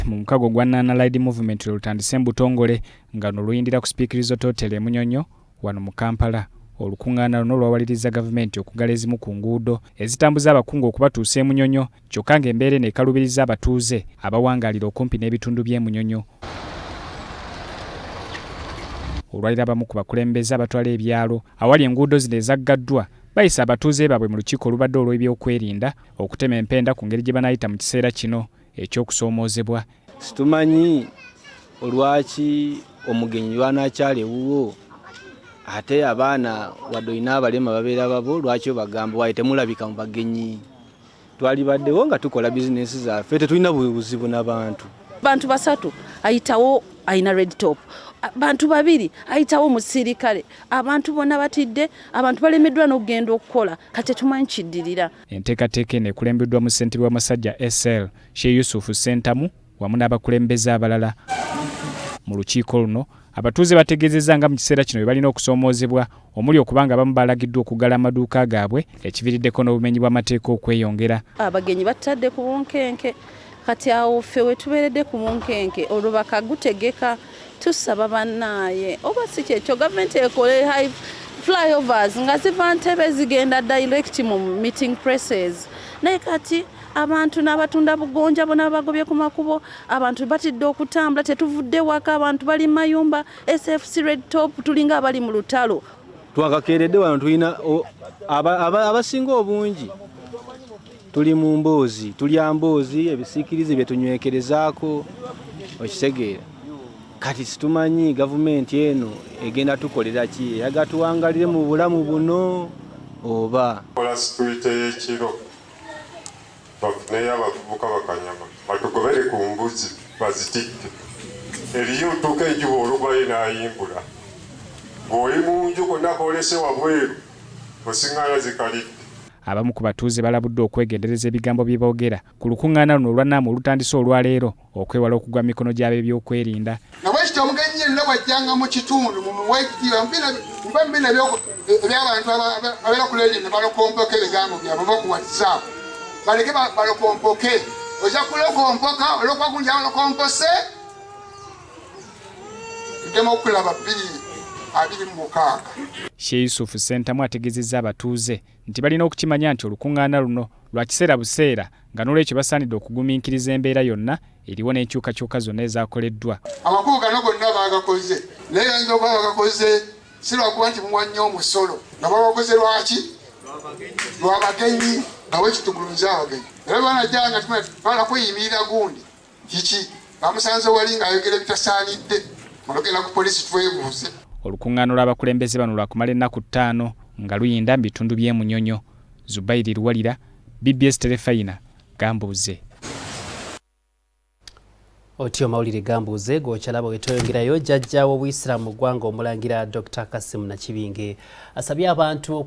Mu mukago gwa Non-Aligned Movement lwe lutandise mu butongole nga luno luyindira ku Speke Resort Hotel e Munyonyo wano mu Kampala. Olukuŋŋaana luno lwawalirizza gavumenti okuggala ezimu ku nguudo ezitambuza abakungu okubatuusa e Munyonyo kyokka ng'embeera eno ekaluubirizza abatuuze abawangaalira okumpi n'ebitundu by'e Munyonyo. Olwaliro abamu ku bakulembeze abatwala ebyalo awali enguudo zino ezaggaddwa bayise abatuuze baabwe mu lukiiko olubadde olw'ebyokwerinda okutema empenda ku ngeri gye banaayita mu kiseera kino eky'okusoomoozebwa. Situmanyi olwaki omugenyi lwanakyala ewuwo ate abaana wadde olina abalema babeera babo, lwaki obagamba waye temulabika mu bagenyi? Twalibaddewo nga tukola bizinensi zaffe, tetulina buzibu n'abantu. Bantu basatu ayitawo ayina red top, bantu babiri ayitawo musirikale, abantu bonna batidde, abantu balemeddwa n'okugenda okukola, kati tetumanyi kiddirira. Enteekateeka eno ekulembeddwa mu ssentebe wa Masajja SL, Sheikh Yusuf Ssentamu wamu n'abakulembeze abalala. Mu lukiiko luno abatuuze bategeezezza nga mu kiseera kino bwe balina okusoomoozebwa omuli okuba nga abamu balagiddwa okuggala amaduuka gaabwe ekiviiriddeko n'obumenyi bw'amateeka okweyongera. Abagenyi batutadde ku bunkenke, kati awo ffe we tubeeredde ku bunkenke olwo bakagutegeka. Tusaba bannaaye oba si kyekyo gavumenti ekole high flyovers nga ziva Ntebe zigenda direct mu meeting places, naye kati abantu n'abatunda bugonja bona bagobye ku makubo, abantu batidde okutambula, tetuvudde waka, abantu bali mayumba, SFC red top, tulinga abali mu lutalo. Twakakeeredde wano, tulina abasinga obungi tuli mu mboozi, tulya mboozi, ebisiikirizi bye tunywekerezaako, okitegeera. Kati situmanyi gavumenti eno egenda tukolera ki, eyagala tuwangalire mu bulamu buno oba kola security y'ekiro, bafuneyo abavubuka bakanyama batugobere ku mbuzi bazitikke. Eriyo otuuka enjuba olugwayo n'ayimbula ng'oli mu nju konna koolese wabweru osiŋŋaana zikalidde. Abamu ku batuuze balabuddwa okwegendereza ebigambo bye boogera ku lukuŋŋaana luno olwa NAM olutandise olwaleero okwewala okugwa mu mikono gy'ab'ebyokwerinda. Nga bwekityo omugenyi yenna bw'ajjanga mu kitundu mumuwe ekitiibwa, muve mu bino eby'abantu ababeera ku leediyo ne balokompoka ebigambo byabwe oba ku WhatsApp, baleke balokompoke. Ojja kulokompoka olwokuba gundi alokompose. Tuddemu okulaba 2026. Sheikh Yusuf Ssentamu ategeezezza abatuuze nti balina okukimanya nti olukuŋŋaana luno lwa kiseera buseera nga n'olwekyo basaanidde okugumiikiriza embeera yonna eriwo n'enkyukakyuka zonna ezaakoleddwa. Amakubo gano gonna baagakoze, naye bayinza okuba bagakoze si lwakuba nti muwa nnyo omusolo, nga babakoze lwaki? Lwa bagenyi, nga bwekitugulumiza abagenyi. Era banajja nga twala kweyimirira gundi kiki bamusanze wali ng'ayogera ebitasaanidde, olugenda ku poliisi twebuuze. Olukuŋŋaana lw'abakulembeze bano lwakumala ennaku 5 nga luyinda mu bitundu by'e Munyonyo. Zubairi Luwalira, BBS Terefayina, Gambuuze. Otyo mawulire Gambuuze gokyalaba wetweyongerayo. Jjajja w'Obuyisiraamu mu ggwanga Omulangira Dr. Kasim Nakibinge asabye abantu